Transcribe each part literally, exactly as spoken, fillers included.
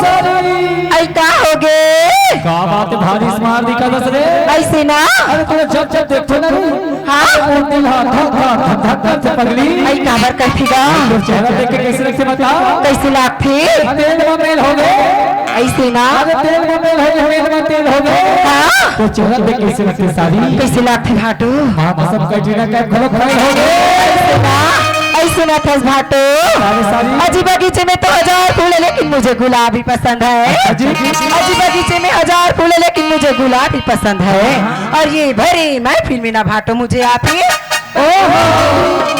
अई का होगे? का बात हे, भारी smart दिखत हस रे। अइसे ना। अरे तोला जब जब देखथों ना रे, हाँ। अरे मोर दिल ह धक धक धक धक करथे पगली। अई काबर करथे गा? तोर चेहरा देख के कइसे लगथे बता? कइसे लागथे? तेल म मेल होगे। अइसे ना। अरे तेल म मेल होगे, मेल म तेल होगे। हाँ। तोर चेहरा देख के कइसे लगथे सारी? कइसे लागथे भाटो? माँ कसम कटरीना कैफ घलो फेल होगे। अइसे ना। अइसे ना थस भाटो। अरे सारी। अजी बगीचे में तो हजार फूल है, लेकिन मुझे गुलाब ही पसंद है। अच्छा जी। अजी बगीचे में हजार फूल है, लेकिन मुझे गुलाब ही पसंद है। हाँ। और ये भरी महफिल में ना भाटो मुझे आप ही। ओहो।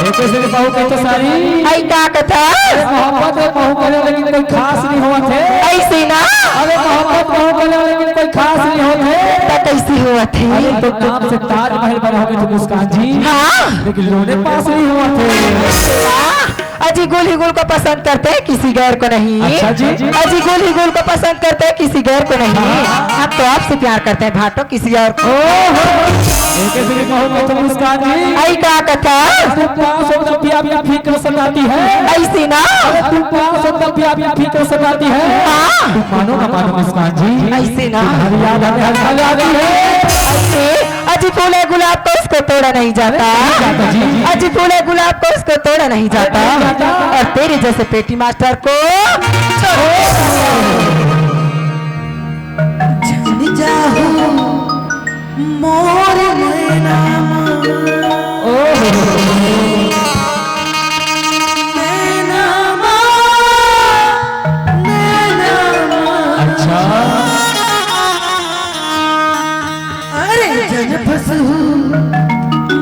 ये कइसे बहू कहत हस सारी? अई का कथस? अरे मोहब्बत में बहू करे लेकिन कोई खास नहीं होवत हे। अइसे ना। अरे मोहब्बत बहू करे लेकिन कोई खास नहीं होवत हे। त कइसे होवत हे? अरे तोर नाम से ताजमहल बने होगे तो मुस्कान जी। हाँ। लेकिन लोने पास नहीं होवत हे। हाँ। अजी गुल ही गुल को पसंद करते हैं, किसी गैर को नहीं। अच्छा जी। अजी गुल ही गुल को पसंद करते हैं, किसी गैर को नहीं। हाँ। हम तो आपसे प्यार करते हैं भाटो, किसी और को। ओहो। ये कइसे कहोगे तो मुस्कान जी? अई का कथस? तुम पाँच सौ तब भी आपकी फिक्र सताती है। अइसे ना। अरे तुम पाँच सौ तब भी आपकी फिक्र सताती है। हाँ। तुम मानो ना मानो मुस्कान जी। अइसे ना। तुम्हारी याद हमें हर पल आती है। अइसे अजी फूले गुलाब को उसको तोड़ा नहीं जाता। नहीं जाता जी। अजी फूले गुलाब को उसको तोड़ा नहीं जाता। नहीं जाता। और तेरे जैसे पेटी मास्टर को जान जाहू मोर नैना मा। ओहो। नैना मा, नैना मा। अच्छा। अरे जन फसहू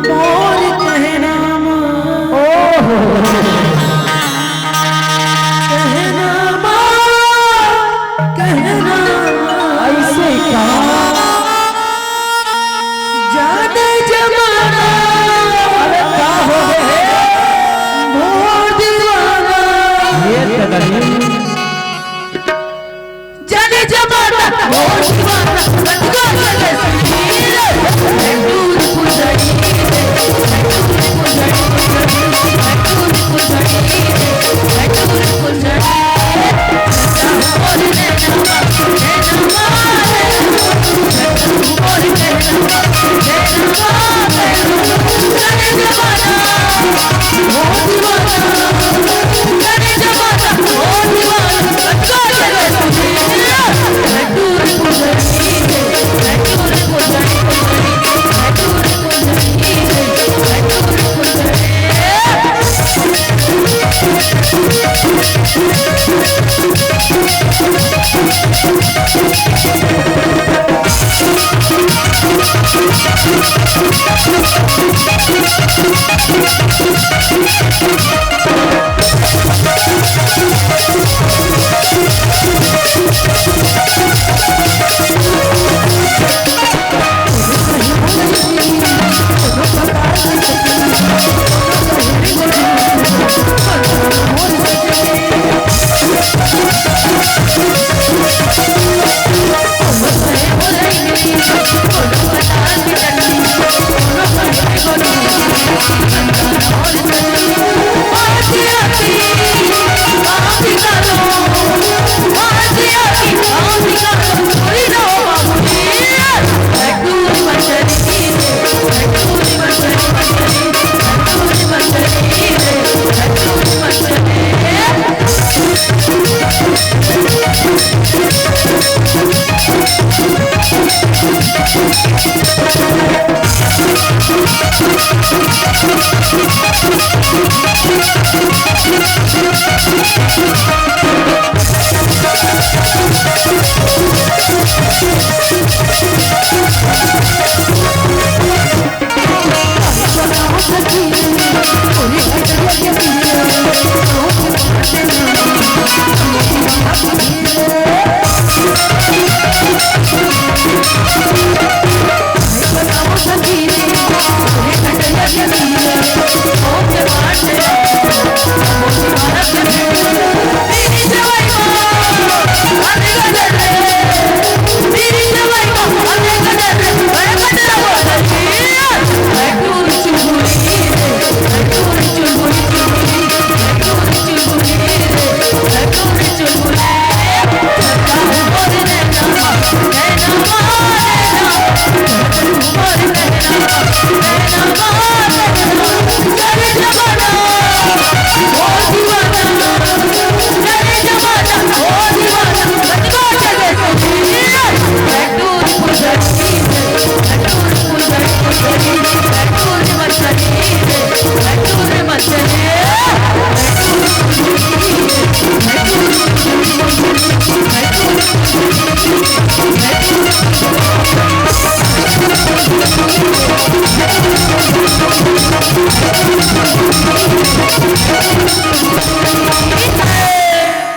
मोर कहना मा। ओहो। कहना मा, कहना मा। अइसे का? जाने जमाना। अरे का होगे? मोर दीवाना। ये तो नहीं। जाने जमाना मोर दीवाना, बन गया रे समीर। मैं दूर पुजारी रे, मैं दूर पुजारी रे, मैं दूर पुजारी रे, मैं दूर पुजारी रे।